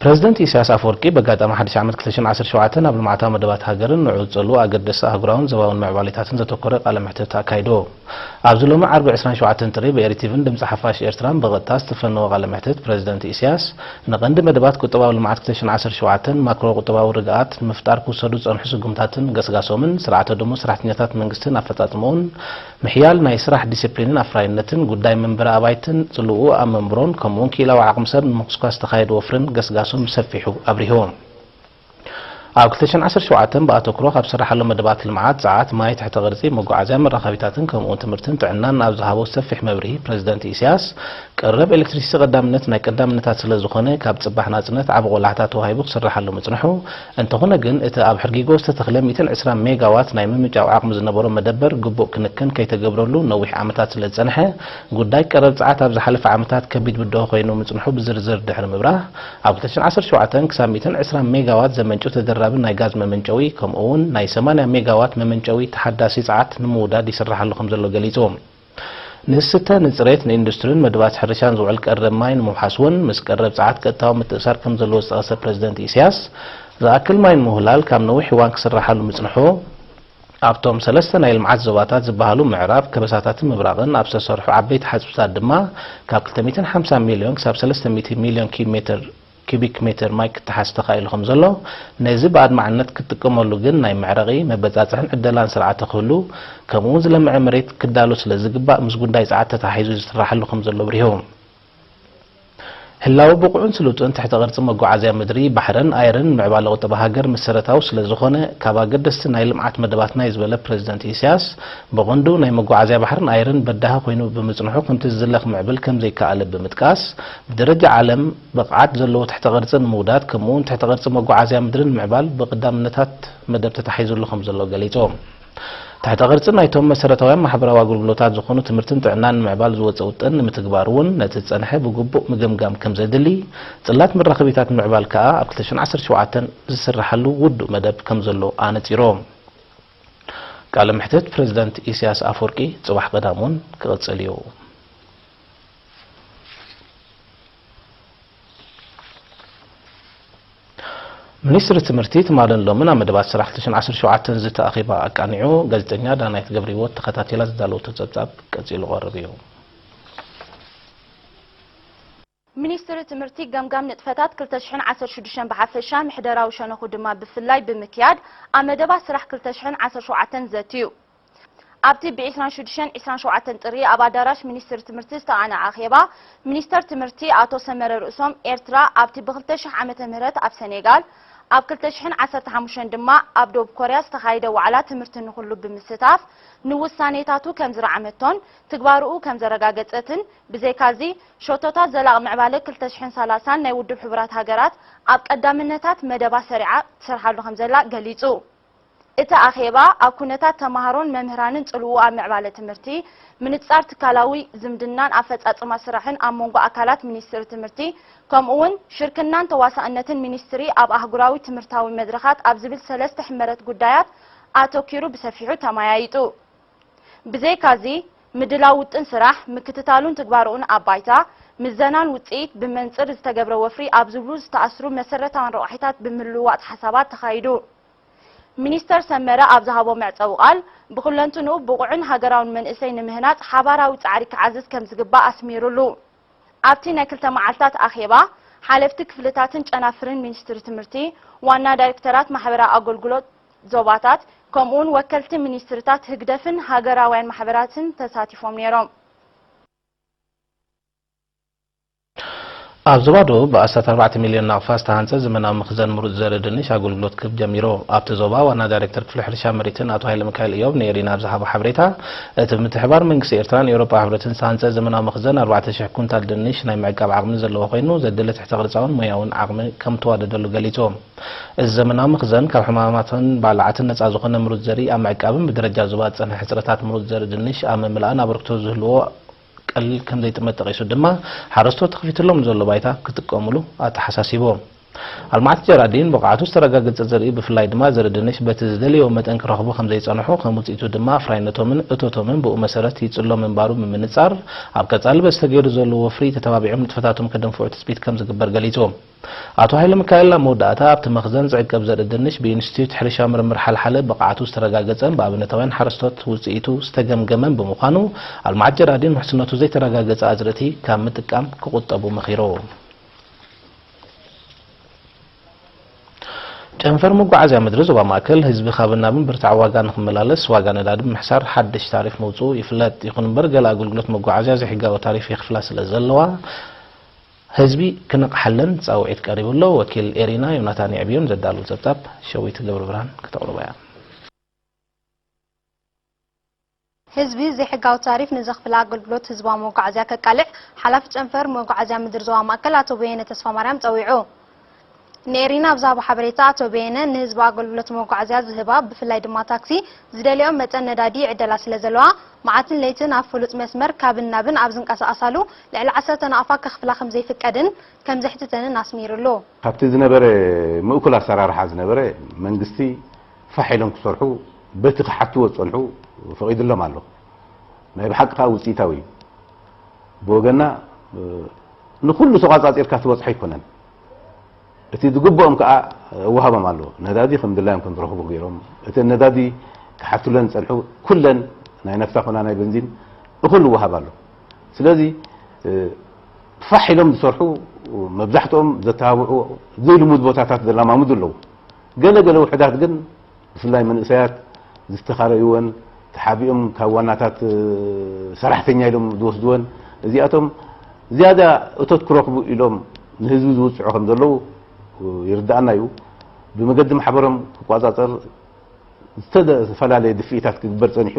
ፕረዚደንት ኢሳያስ ኣፈወርቂ በጋጣሚ ሓድሽ ዓመት ክልተ ሽሕን ዓሰርተ ሸውዓተን ኣብ ልምዓታዊ መደባት ሃገርን ንዕኡ ዝጸልዉ ኣገደስቲ ኣህጉራውን ዞባውን ምዕባሌታትን ዘተኮረ ቃለ መሕትት ኣካይዱ። ኣብዚ ሎሚ ዓርቢ ዕስራን ሸውዓተን ጥሪ ብኤሪቲቪን ድምጺ ሓፋሽ ኤርትራን ብቐጥታ ዝተፈነወ ቃለ መሕትት ፕረዚደንት ኢሳያስ ንቐንዲ መደባት ቁጠባዊ ልምዓት ክልተ ሽሕን ዓሰርተ ሸውዓተን ማክሮ ቁጠባዊ ርግኣት ንምፍጣር ክውሰዱ ዝጸንሑ ስጉምታትን ገስጋሶምን ስርዓተ ደሞዝ ሰራሕተኛታት መንግስትን ኣፈጻጽምኡን ምሕያል ናይ ስራሕ ዲሲፕሊንን ኣፍራይነትን ጉዳይ መንበሪ ኣባይትን ጽልውኡ ኣብ መንብሮን ከምኡውን ክኢላዊ ዓቕሚ ሰብ ንምኹስኳስ ዝተኻየደ ወፍርን ገስጋሶን ብሰፊሑ ኣብሪሁ። ኣብ ክልተ ሽሕን ዓሰርተ ሸውዓተን ብኣተኩሮ ካብ ዝስርሓሎም መደባት ልምዓት ጸዓት፣ ማይ፣ ትሕተ ቅርጺ፣ መጓዓዝያ፣ መራኸቢታትን ከምኡውን ትምህርትን ጥዕናን ኣብ ዝሃቦ ሰፊሕ መብርሂ ፕረዚደንት ኢሳያስ ቀረብ ኤሌክትሪሲቲ ቀዳምነት ናይ ቀዳምነታት ስለ ዝኾነ ካብ ጽባሕ ናጽነት ዓቢ ቆላሕታ ተዋሂቡ ክስርሓሉ ምጽንሑ፣ እንተኾነ ግን እቲ ኣብ ሕርጊጎ ዝተተኽለ ሚእትን ዕስራን ሜጋዋት ናይ ምምንጫው ዓቕሚ ዝነበሮ መደበር ግቡእ ክንክን ከይተገብረሉ ነዊሕ ዓመታት ስለ ዝጸንሐ ጉዳይ ቀረብ ጸዓት ኣብ ዝሓለፈ ዓመታት ከቢድ ብድሆ ኮይኑ ምጽንሑ ብዝርዝር ድሕሪ ምብራህ ኣብ ክልተ ሽሕን ዓሰርተ ሸውዓተን ክሳብ ሚእትን ዕስራን ሜጋዋት ዘመንጩ ተደራቢ ናይ ጋዝ መመንጨዊ ከምኡ እውን ናይ ሰማንያ ሜጋዋት መመንጨዊ ተሓዳሲ ጸዓት ንምውዳድ ይስራሕ ኣሎ ከም ዘሎ ገሊጹ። ንስተ፣ ንጽሬት፣ ንኢንዱስትሪን መደባት ሕርሻን ዝውዕል ቀረብ ማይ ንምውሓስ እውን ምስ ቀረብ ጸዓት ቀጥታዊ ምትእሳር ከም ዘለዎ ዝጠቐሰ ፕረዚደንት ኢሳያስ ዝኣክል ማይ ንምውህላል ካብ ነዊሕ እዋን ክስራሓሉ ምጽንሑ ኣብቶም ሰለስተ ናይ ልምዓት ዞባታት ዝበሃሉ ምዕራብ ከበሳታትን ምብራቕን ኣብ ዝተሰርሑ ዓበይቲ ሓጽብታት ድማ ካብ ክልተ ሚእትን ሓምሳን ሚልዮን ክሳብ ሰለስተ ሚእቲ ሚልዮን ኪዩብ ሜትር ኪዩቢክ ሜትር ማይ ክተሓዝ ተኻኢሉ ከም ዘሎ፣ ነዚ ብኣድማዕነት ክትጥቀመሉ ግን ናይ መዕረቒ፣ መበጻጽሕን ዕደላን ስርዓተ ክህሉ፣ ከምኡውን ዝለምዐ መሬት ክዳሎ ስለ ዝግባእ ምስ ጉዳይ ጸዓት ተተሓሒዙ ዝስራሓሉ ከም ዘሎ ኣብሪሁ። ህላወ ብቑዕን ስሉጥን ትሕተ ቅርጺ መጓዓዝያ ምድሪ፣ ባሕርን ኣየርን ንምዕባለ ቁጠባ ሃገር መሰረታዊ ስለ ዝኾነ፣ ካብ ኣገደስቲ ናይ ልምዓት መደባትና እዩ ዝበለ ፕረዚደንት ኢሳያስ፣ ብቐንዱ ናይ መጓዓዝያ ባሕርን ኣየርን በዳሂ ኮይኑ ብምጽንሑ ከምቲ ዝድለ ክምዕብል ከም ዘይከኣለ ብምጥቃስ፣ ብደረጃ ዓለም ብቕዓት ዘለዎ ትሕተ ቅርጺ ንምውዳድ ከምኡውን ትሕተ ቅርጺ መጓዓዝያ ምድሪ ንምዕባል ብቐዳምነታት መደብ ተታሒዙሉ ከም ዘሎ ገሊጹ። ትሕተ ቅርጺ ናይቶም መሰረታውያን ማሕበራዊ ኣገልግሎታት ዝኾኑ ትምህርትን ጥዕናን ንምዕባል ዝወጸ ውጥን ንምትግባር እውን ነቲ ዝጸንሐ ብግቡእ ምግምጋም ከም ዘድሊ፣ ጽላት መራኸቢታት ንምዕባል ከኣ ኣብ ክልተ ሽሕን ዓሰርተ ሸውዓተን ዝስርሓሉ ውዱእ መደብ ከም ዘሎ ኣነጺሩ። ቃለ መሕትት ፕረዚደንት ኢሳያስ ኣፈወርቂ ጽባሕ ቀዳም እውን ክቕጽል እዩ። ሚኒስትሪ ትምህርቲ ትማልን ሎምን ኣብ መደባት ስራሕ ክልተ ሽሕን ዓሰርተ ሸውዓተን ዝተኣኺባ ኣቃኒዑ፣ ጋዜጠኛ ዳናይት ገብረህይወት ተኸታቲላ ዝዳለወቶ ጸብጻብ ቀጺሉ ቀርብ እዩ። ሚኒስትሪ ትምህርቲ ገምጋም ንጥፈታት ክልተ ሽሕን ዓሰርተ ሽዱሽተን ብሓፈሻ ምሕደራዊ ሸነኹ ድማ ብፍላይ ብምክያድ ኣብ መደባት ስራሕ ክልተ ሽሕን ዓሰርተ ሸውዓተን ዘትዩ። ኣብቲ ብ ዕስራን ሽዱሽተን ዕስራን ሸውዓተን ጥሪ ኣብ ኣዳራሽ ሚኒስትሪ ትምህርቲ ዝተቓነዐ ኣኼባ፣ ሚኒስተር ትምህርቲ ኣቶ ሰመረ ርእሶም፣ ኤርትራ ኣብቲ ብ ክልተ ሽሕ ዓመተ ምህረት ኣብ ሰኔጋል፣ ኣብ ክልተ ሽሕን ዓሰርተ ሓሙሽተን ድማ ኣብ ደቡብ ኮርያ ዝተኻየደ ዋዕላ ትምህርቲ ንኹሉ ብምስታፍ ንውሳኔታቱ ከም ዝረዓመቶን ትግባርኡ ከም ዘረጋገጸትን፣ ብዘይካዚ ሸቶታት ዘላቒ ምዕባለ ክልተ ሽሕን ሰላሳን ናይ ውድብ ሕቡራት ሃገራት ኣብ ቀዳምነታት መደባ ሰሪዓ ትሰርሓሉ ከም ዘላ ገሊጹ። እቲ ኣኼባ፣ ኣብ ኩነታት ተማሃሮን መምህራንን ጽልውኡ ኣብ ምዕባለ ትምህርቲ፣ ምንጻር ትካላዊ ዝምድናን ኣፈጻጽማ ስራሕን ኣብ መንጎ ኣካላት ሚኒስትሪ ትምህርቲ፣ ከምኡ'ውን ሽርክናን ተዋሳእነትን ሚኒስትሪ ኣብ ኣህጉራዊ ትምህርታዊ መድረኻት ኣብ ዝብል ሰለስተ ሕመረት ጉዳያት ኣተኲሩ ብሰፊሑ ተመያይጡ። ብዘይካዚ፣ ምድላው ውጥን ስራሕ፣ ምክትታሉን ትግባረኡን ኣብ ባይታ፣ ምዘናን ውጽኢት ብመንጽር ዝተገብረ ወፍሪ ኣብ ዝብሉ ዝተኣስሩ መሰረታውያን ረቋሒታት ብምልውዋጥ ሓሳባት ተኻይዱ። ሚኒስተር ሰመረ ኣብ ዝሃቦ መዕጸዊ ቃል፣ ብኹለንትንኡ ብቑዕን ሃገራውን መንእሰይ ንምህናጽ ሓባራዊ ጻዕሪ ክዓዝዝ ከም ዝግባእ ኣስሚሩሉ። ኣብቲ ናይ ክልተ መዓልታት ኣኼባ፣ ሓለፍቲ ክፍልታትን ጨናፍርን ሚኒስትሪ ትምህርቲ፣ ዋና ዳይሬክተራት ማሕበራዊ ኣገልግሎት ዞባታት፣ ከምኡውን ወከልቲ ሚኒስትርታት ህግደፍን ሃገራውያን ማሕበራትን ተሳቲፎም ነይሮም። ኣብ ዞባ ደቡብ ብኣስታት ኣርባዕተ ሚልዮን ናቕፋ ዝተሃንጸ ዘመናዊ መኽዘን ምሩጽ ዘርኢ ድንሽ ኣገልግሎት ክህብ ጀሚሩ። ኣብቲ ዞባ ዋና ዳይሬክተር ክፍሊ ሕርሻ መሬትን ኣቶ ሃይለሚካኤል እዮብ ንኤሪና ኣብ ዝሃቦ ሓበሬታ፣ እቲ ብምትሕብባር መንግስቲ ኤርትራን ኤውሮጳ ሕብረትን ዝተሃንጸ ዘመናዊ መኽዘን ኣርባዕተ ሽሕ ኩንታል ድንሽ ናይ ምዕቃብ ዓቕሚ ዘለዎ ኮይኑ፣ ዘድሊ ትሕተ ቅርጻውን ሞያውን ዓቕሚ ከም ተዋደደሉ ገሊጹ። እዚ ዘመናዊ መኽዘን ካብ ሕማማትን ባልዓትን ነጻ ዝኾነ ምሩጽ ዘርኢ ኣብ ምዕቃብን ብደረጃ ዞባ ዝጸንሐ ሕጽረታት ምሩጽ ዘርኢ ድንሽ ኣብ ምምላእን ኣበርክቶ ዝህልዎ ቀሊል ከም ዘይጥመት ጠቒሱ ድማ፣ ሓረስቶት ተኸፊትሎም ንዘሎ ባይታ ክጥቀሙሉ ኣተሓሳሲቡ። ኣልማዕቲ ጀራዲን ብቕዓቱ ዝተረጋገጸ ዘርኢ፣ ብፍላይ ድማ ዘርኢ ድንሽ በቲ ዝደለዮ መጠን ክረኽቡ ከም ዘይጸንሑ፣ ከም ውጽኢቱ ድማ ኣፍራይነቶምን እቶቶምን ብኡ መሰረት ይጽሎ ምንባሩ ብምንጻር፣ ኣብ ቀጻሊ በቲ ተገይሩ ዘሎ ወፍሪ ተተባቢዖም ንጥፈታቶም ከደንፍዑ ትጽቢት ከም ዝግበር ገሊጹ። ኣቶ ሃይለ ሚካኤል ኣብ መወዳእታ፣ ኣብቲ መኽዘን ዝዕቀብ ዘርኢ ድንሽ ብኢንስቲትዩት ሕርሻ ምርምር ሓልሓለ ብቕዓቱ ዝተረጋገጸን ብኣብነታውያን ሓረስቶት ውጽኢቱ ዝተገምገመን ብምዃኑ፣ ኣልማዕቲ ጀራዲን ውሕስነቱ ዘይተረጋገጸ ኣዝርእቲ ካብ ምጥቃም ክቑጠቡ መኺሩ። ጨንፈር መጓዓዝያ ምድሪ ዞባ ማእከል፣ ህዝቢ ካብን ናብን ብርትዓዊ ዋጋ ንኽመላለስ ዋጋ ነዳዲ ብምሕሳር ሓድሽ ታሪፍ ምውፅኡ ይፍለጥ። ይኹን እምበር፣ ገለ ኣገልግሎት መጓዓዝያ ዘይሕጋዊ ታሪፍ የኽፍላ ስለ ዘለዋ፣ ህዝቢ ክነቕሓለን ፃውዒት ቀሪቡ ኣሎ። ወኪል ኤሪና ዮናታን የዕብዮን ዘዳለዎ ፀብፃብ ሸዊት ገብረብርሃን ክተቕርቦ እያ። ህዝቢ ዘይሕጋዊ ታሪፍ ንዘኽፍላ ኣገልግሎት ህዝባዊ መጓዓዝያ ከቃልዕ ሓላፊ ጨንፈር መጓዓዝያ ምድር ዞባ ማእከል ኣቶ በየነ ተስፋማርያም ጸዊዑ። ንኤሪና ኣብ ዝሃቦ ሓበሬታ ኣቶ በየነ ንህዝቢ ኣገልግሎት መጓዓዝያ ዝህባ ብፍላይ ድማ ታክሲ ዝደልዮ መጠን ነዳዲ ይዕደላ ስለ ዘለዋ መዓትን ለይትን ኣብ ፍሉጥ መስመር ካብን ናብን ኣብ ዝንቀሳቐሳሉ ልዕሊ ዓሰርተ ናቕፋ ከኽፍላ ከም ዘይፍቀድን ከም ዘሕትተንን ኣስሚሩሉ። ካብቲ ዝነበረ ምእኩል ኣሰራርሓ ዝነበረ መንግስቲ ፋሕ ኢሎም ክሰርሑ በቲ ክሓትዎ ዝጸንሑ ፈቒድሎም ኣሎ። ናይ ብሓቂ ከኣ ውጽኢታዊ እዩ። ብወገና ንኹሉ ተቋጻጺርካ ትበጽሖ ኣይኮነን። እቲ ዝግብኦም ከኣ እወሃቦም ኣሎ። ነዳዲ ከም ድላዮም ከም ዝረኽቡ ገይሮም፣ እቲ ነዳዲ ክሓቱለን ዝጸንሑ ኩለን ናይ ናፍታ ኮና ናይ በንዚን እኹል እወሃብ ኣሎ። ስለዚ ፋሕ ኢሎም ዝሰርሑ፣ መብዛሕትኦም ዘተባብዑ፣ ዘይልሙድ ቦታታት ዘላማምዱ ኣለዉ። ገለ ገለ ውሑዳት ግን ብፍላይ መንእሰያት ዝተኻረይወን ተሓቢኦም ካብ ዋናታት ሰራሕተኛ ኢሎም ዝወስድወን፣ እዚኣቶም ዝያዳ እቶት ክረኽቡ ኢሎም ንህዝቢ ዝውፅዑ ከም ዘለዉ ይርድኣና እዩ። ብመገዲ ማሕበሮም ክቋፃፀር ዝተፈላለየ ድፍኢታት ክግበር ፀኒሑ፣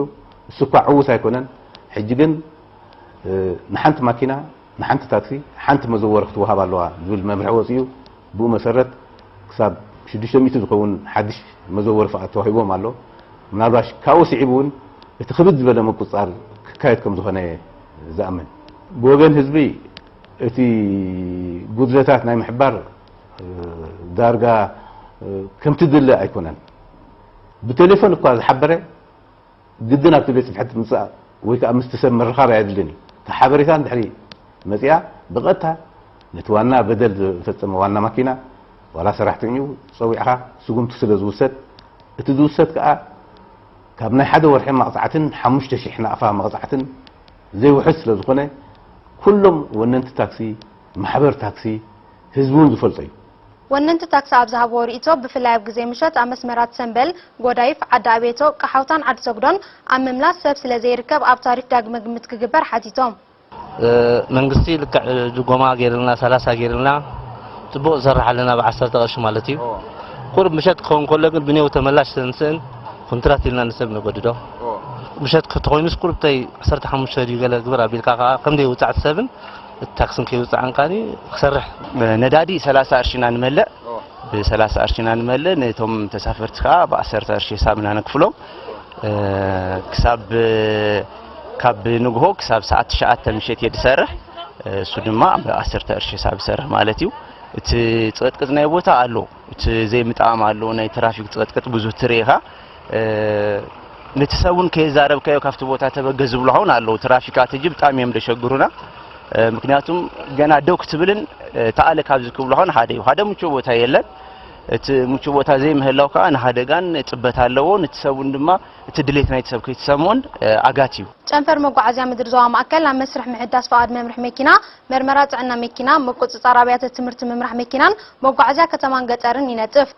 እሱ እኳ ዕዉት ኣይኮነን። ሕጂ ግን ንሓንቲ ማኪና፣ ንሓንቲ ታክሲ ሓንቲ መዘወሪ ክትወሃብ ኣለዋ ዝብል መምርሒ ወፂኡ። ብኡ መሰረት ክሳብ ሽዱሽተ ሚእቲ ዝኸውን ሓድሽ መዘወሪ ፍቓድ ተዋሂቦም ኣሎ። ምናልባሽ ካብኡ ስዒቡ እውን እቲ ክብድ ዝበለ ምቁፅፃር ክካየድ ከም ዝኾነ እየ ዝኣምን። ብወገን ህዝቢ እቲ ጉድለታት ናይ ምሕባር ዳርጋ ከምቲ ድለ ኣይኮነን። ብቴሌፎን እኳ ዝሓበረ ግድን ኣብቲ ቤት ጽሕፈት ምጻእ ወይ ከኣ ምስቲ ሰብ ምርኻብ ኣየድልን እዩ። እቲ ሓበሬታ እንድሕሪ መጺኣ ብቐጥታ ነቲ ዋና በደል ዝፈጸመ ዋና ማኪና ዋላ ሰራሕተኛኡ ጸዊዕኻ ስጉምቲ ስለ ዝውሰድ፣ እቲ ዝውሰድ ከኣ ካብ ናይ ሓደ ወርሒ መቕጻዕትን ሓሙሽተ ሽሕ ናቕፋ መቕጻዕትን ዘይውሕድ ስለ ዝኾነ፣ ኩሎም ወነንቲ ታክሲ፣ ማሕበር ታክሲ፣ ህዝቢ እውን ዝፈልጦ እዩ። ወነንቲ ታክሲ ኣብ ዝሃብዎ ርእይቶ፣ ብፍላይ ኣብ ግዜ ምሸት ኣብ መስመራት ሰምበል፣ ጎዳይፍ፣ ዓዲ ኣቤቶ፣ ቀሓውታን ዓዲ ሰጉዶን ኣብ ምምላስ ሰብ ስለ ዘይርከብ ኣብ ታሪፍ ዳግመ ግምት ክግበር ሓቲቶም። እ፣ መንግስቲ ልክዕ ድጎማ ገይርልና፣ ሰላሳ ገይርልና፣ ጽቡቕ ዝሰርሕ ኣለና ብዓሰርተ ቅርሺ ማለት እዩ። ኦ። ቁሩብ ምሸት ክኸውን ከሎ ግን ብኔው ተመላሽ ተንስእን ኮንትራት ኢልና ንሰብ ነገድዶ። ኦ። ምሸት ከተኾይኑስ ቁሩብተይ ዓሰርተ ሓሙሽተ ድዩ ገለ ግበር ኣቢልካ ከኣ ከም ደይውጻዕ እቲ ሰብን እቲ ታክስን ከይውጻዕን ከኣ ክሰርሕ። ነዳዲ ሰላሳ ቅርሺ ኢና ንመልእ። ኦ። ብ ሰላሳ ቅርሺ ኢና ንመልእ፣ ነቶም ተሳፈርቲ ከኣ ብ ዓሰርተ ቅርሺ ሂሳብ ኢና ነክፍሎም። እ፣ ክሳብ፣ ካብ ንግሆ ክሳብ ሰዓት ትሽዓተ ምሸት እየ ዝሰርሕ። እ፣ እሱ ድማ ብ ዓሰርተ ቅርሺ ሂሳብ ይሰርሕ ማለት እዩ። እቲ ጽቕጥቅጥ ናይ ቦታ ኣሎ፣ እቲ ዘይምጥዓም ኣሎ፣ ናይ ትራፊክ ጽቕጥቅጥ ብዙህ ትርኢ ኢኻ። እ፣ ነቲ ሰብ እውን ከየዛረብካዮ ካብቲ ቦታ ተበገስ ዝብሉ ኸውን ኣለዉ። ትራፊካት ሕጂ ብጣዕሚ እዮም ደሸግሩና። እ፣ ምክንያቱም ገና ደው ክትብልን፣ እ፣ ተኣለ ካብዚ ክብሉ ኸውን ሓደ እዩ። ሓደ ምቹው ቦታ የለን። እቲ ምቹው ቦታ ዘይምህላው ከዓ ንሓደጋን ጽበት ኣለዎ። ነቲ ሰብ እውን ድማ እቲ ድሌት ናይቲ ሰብ ከይተሰምኦን፣ እ፣ ኣጋት እዩ። ጨንፈር መጓዓዝያ ምድር ዞባ ማእከል ኣብ መስርሕ ምሕዳስ ፍቓድ መምርሒ መኪና፣ መርመራ ጥዕና መኪና፣ ምቁጽጻር ኣብያተ ትምህርቲ ምምራሕ መኪናን መጓዓዝያ ከተማን ገጠርን ይነጥፍ።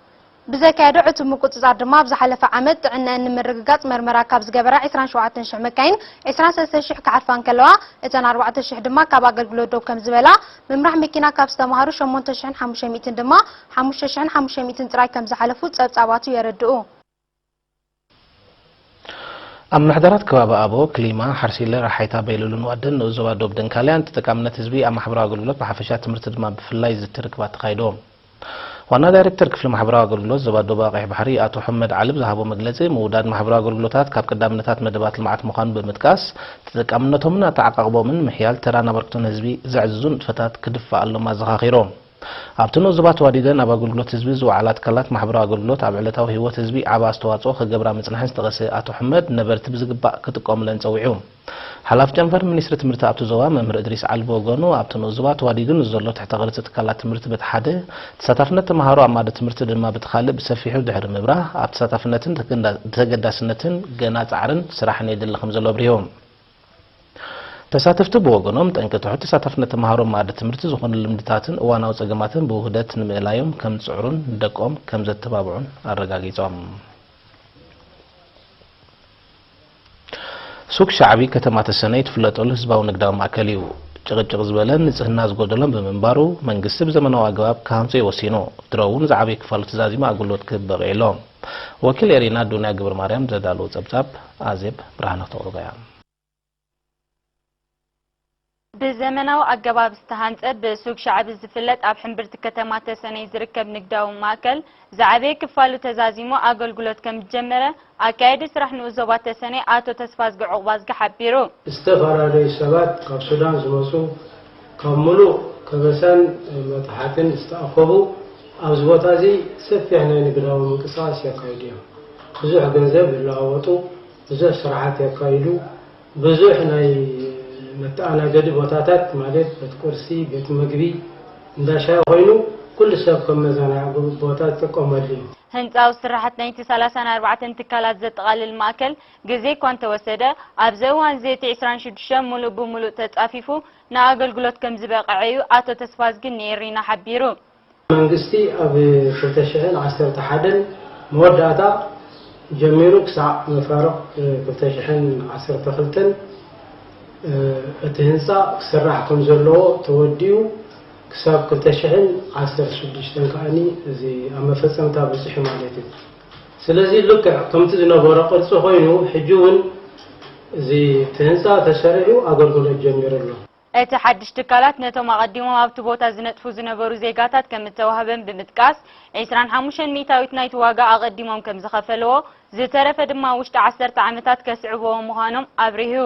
ብዘካየዶ ዕቱብ ምቁጽጻር ድማ፣ ኣብ ዝሓለፈ ዓመት ጥዕናኤን ንምርግጋጽ መርመራ ካብ ዝገበራ ዕስራን ሸውዓተን ሽሕ መካይን፣ ዕስራን ሰለስተን ሽሕ ክሓልፋ እንከለዋ፣ እተን ኣርባዕተ ሽሕ ድማ ካብ ኣገልግሎት ደው ከም ዝበላ፣ ምምራሕ መኪና ካብ ዝተማሃሩ ሸሞንተ ሽሕን ሓሙሽተ ሚእትን ድማ፣ ሓሙሽተ ሽሕን ሓሙሽተ ሚእትን ጥራይ ከም ዝሓለፉ ጸብጻባቱ የረድኡ። ኣብ ምምሕዳራት ከባቢ ኣቦ፣ ክሊማ፣ ሓርሲለ፣ ራሓይታ፣ በይሉሉን ዋደን ንኡስ ዞባ ዶብ ደንካልያን ተጠቃምነት ህዝቢ ኣብ ማሕበራዊ ኣገልግሎት ብሓፈሻ ትምህርቲ ድማ ብፍላይ ዝዝቲ ርክባት ተኻይዶ። ዋና ዳይሬክተር ክፍሊ ማሕበራዊ ኣገልግሎት ዞባ ዶብ ቀይሕ ባሕሪ ኣቶ ሑመድ ዓሊ ብዝሃቦ መግለጺ፣ ምውዳድ ማሕበራዊ ኣገልግሎታት ካብ ቀዳምነታት መደባት ልምዓት ምዃኑ ብምጥቃስ፣ ተጠቃምነቶምን ኣተዓቃቕቦምን ምሕያል ተራን ኣበርክቶን ህዝቢ ዘዕዝዙ ንጥፈታት ክድፋኣሎም ኣዘኻኺሮም። ኣብቲ ንኡስ ዞባ ተዋዲደን ኣብ ኣገልግሎት ህዝቢ ዝወዓላ ትካላት ማሕበራዊ ኣገልግሎት ኣብ ዕለታዊ ህይወት ህዝቢ ዓቢ ኣስተዋጽኦ ክገብራ ምጽናሐን ዝጠቐሰ ኣቶ ሕመድ፣ ነበርቲ ብዝግባእ ክጥቀሙለን ጸዊዑ። ሓላፊ ጨንፈር ሚኒስትሪ ትምህርቲ ኣብቲ ዞባ መምህር እድሪስ ዓሊ ብወገኑ፣ ኣብቲ ንኡስ ዞባ ተዋዲዱ ንዘሎ ትሕተ ቅርጺ ትካላት ትምህርቲ በቲ ሓደ፣ ተሳታፍነት ተምሃሮ ኣብ መኣዲ ትምህርቲ ድማ በቲ ካልእ ብሰፊሑ ድሕሪ ምብራህ፣ ኣብ ተሳታፍነትን ተገዳ-፣ ተገዳስነትን ገና ጻዕርን ስራሕን የድሊ ከም ዘሎ ኣብሪሁ። ተሳተፍቲ ብወገኖም፣ ጠንቂ ትሑት ተሳታፍነት ተምሃሮ ኣብ መኣዲ ትምህርቲ ዝኾኑ ልምድታትን እዋናዊ ጸገማትን ብውህደት ንምእላዮም ከም ዝጽዕሩን ንደቆም ከም ዘተባብዑን ኣረጋጊጾም። ሱቅ ሻዕቢ ከተማ ተሰነይ ትፍለጠሉ ህዝባዊ ንግዳዊ ማእከል እዩ። ጭቕጭቕ ዝበለን ንጽህና ዝጎደሎን ብምንባሩ፣ መንግስቲ ብዘመናዊ ኣገባብ ክሃንጾ እዩ ወሲኑ። ድሮ እውን ዝዓበየ ክፋሉ ተዛዚሙ ኣገልግሎት ክህብ በቒዑ ኣሎ። ወኪል ኤሪና ዱንያ ግብረ ማርያም ዘዳለዎ ጸብጻብ ኣዜብ ብርሃነ ክተቕርቦ እያ። ብዘመናዊ ኣገባብ ዝተሃንጸ ብሱግ ሻዕቢ ዝፍለጥ ኣብ ሕምብርቲ ከተማ ተሰነይ ዝርከብ ንግዳዊ ማእከል ዝዓበየ ክፋሉ ተዛዚሙ ኣገልግሎት ከም ዝጀመረ ኣካያዲ ስራሕ ንኡስ ዞባ ተሰነይ ኣቶ ተስፋዝጊ ዑቕባዝጊ ሓቢሩ። ዝተፈላለዩ ሰባት ካብ ሱዳን ዝመጹ ካብ ሙሉእ ከበሳን መታሕትን ዝተኣከቡ ኣብዚ ቦታ እዚ ሰፊሕ ናይ ንግዳዊ ምንቅስቃስ የካይዱ እዮም። ብዙሕ ገንዘብ ይለዋወጡ፣ ብዙሕ ስራሓት የካይዱ። ብዙሕ ናይ መተኣናገዲ ቦታታት ማለት ቤት ቁርሲ፣ ቤት ምግቢ፣ እንዳ ሻሂ ኮይኑ ኩሉ ሰብ ከም መዘናግዒ ቦታ ዝጥቀመሉ እዩ። ህንጻዊ ስራሓት ናይቲ ሰላሳን ኣርባዕተን ትካላት ዘጠቓልል ማእከል ግዜ እኳ እንተወሰደ፣ ኣብዚ እዋን እዚ እቲ ዕስራን ሽዱሽተን ሙሉእ ብሙሉእ ተጻፊፉ ንኣገልግሎት ከም ዝበቕዐ እዩ ኣቶ ተስፋዝጊ ንኤሪና ሓቢሩ። መንግስቲ ኣብ ክልተ ሽሕን ዓሰርተ ሓደን መወዳእታ ጀሚሩ ክሳዕ መፋርቕ ክልተ ሽሕን ዓሰርተ ክልተን እቲ ህንፃ ክስራሕ ከም ዘለዎ ተወዲኡ ክሳብ ክልተ ሽሕን ዓሰርተ ሽዱሽተን ከኣኒ እዚ ኣብ መፈጸምታ በፂሑ ማለት እዩ። ስለዚ ልክዕ ከምቲ ዝነበሮ ቅርፂ ኮይኑ ሕጂ እውን እዚ እቲ ህንፃ ተሰሪሑ ኣገልግሎት ጀሚሩ ኣሎ። እቲ ሓድሽ ትካላት ነቶም ኣቐዲሞም ኣብቲ ቦታ ዝነጥፉ ዝነበሩ ዜጋታት ከም እተዋህበን ብምጥቃስ፣ ዕስራን ሓሙሽተን ሚእታዊት ናይቲ ዋጋ ኣቐዲሞም ከም ዝኸፈልዎ፣ ዝተረፈ ድማ ኣብ ውሽጢ ዓሰርተ ዓመታት ከስዕብዎ ምዃኖም ኣብሪሁ።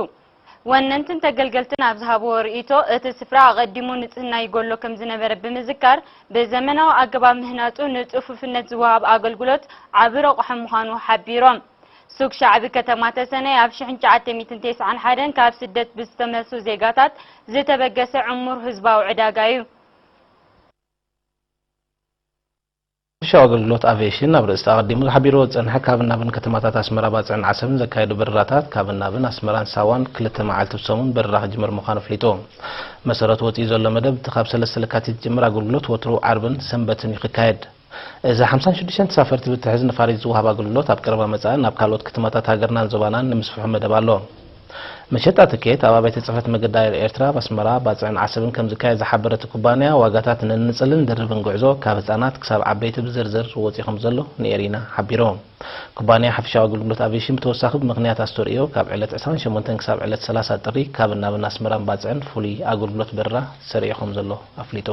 ወነንትን ተገልገልትን ኣብ ዝሃብዎ ርእይቶ፣ እቲ ስፍራ ኣቐዲሙ ንጽህና ይጎሎ ከም ዝነበረ ብምዝካር፣ ብዘመናዊ ኣገባብ ምህናጹ ንጽፉፍነት ዝወሃብ ኣገልግሎት ዓቢ ረቑሖ ምዃኑ ሓቢሮም። ሱቅ ሻዕቢ ከተማ ተሰነይ ኣብ ሽሕን ትሽዓተ ሚእትን ተስዓን ሓደን ካብ ስደት ብዝተመልሱ ዜጋታት ዝተበገሰ ዕሙር ህዝባዊ ዕዳጋ እዩ። ሓፈሻዊ ኣገልግሎት ኣቪዬሽን ኣብ ርእስቲ ኣቐዲሙ ዝሓቢርዎ ዝጸንሐ፣ ካብን ናብን ከተማታት ኣስመራ፣ ባጽዕን ዓሰብን ዘካየዱ በረራታት፣ ካብን ናብን ኣስመራን ሳዋን ክልተ መዓልቲ ብሰሙን በረራ ክጅምር ምዃኑ ኣፍሊጡ። መሰረት ወጺኡ ዘሎ መደብ፣ እቲ ካብ ሰለስተ ለካቲት ዝጅምር ኣገልግሎት ወትሩ ዓርብን ሰንበትን እዩ ክካየድ። እዚ ሓምሳን ሽዱሽተን ተሳፈርቲ ብትሕዝ ንፋሪት ዝወሃብ ኣገልግሎት ኣብ ቀረባ መጻኢ ናብ ካልኦት ከተማታት ሃገርናን ዞባናን ንምስፍሑ መደብ ኣሎ። መሸጣ ትኬት ኣብ ኣብያተ ጽሕፈት መገዲ ኣየር ኤርትራ ኣብ ኣስመራ፣ ባጽዕን ዓሰብን ከም ዝካየድ ዝሓበረ እቲ ኩባንያ፣ ዋጋታት ነንጽልን ድርብን ጉዕዞ ካብ ህጻናት ክሳብ ዓበይቲ ብዝርዝር ወጺኡ ከም ዘሎ ንኤሪና ሓቢሩ። ኩባንያ ሓፈሻዊ ኣገልግሎት ኣቪዬሽን ብተወሳኺ ብምኽንያት ኣስተርእዮ ካብ ዕለት ዕስራን ሸሞንተን ክሳብ ዕለት ሰላሳ ጥሪ ካብ ናብን ኣስመራን ባጽዕን ፍሉይ ኣገልግሎት በረራ ሰሪዑ ከም ዘሎ ኣፍሊጡ።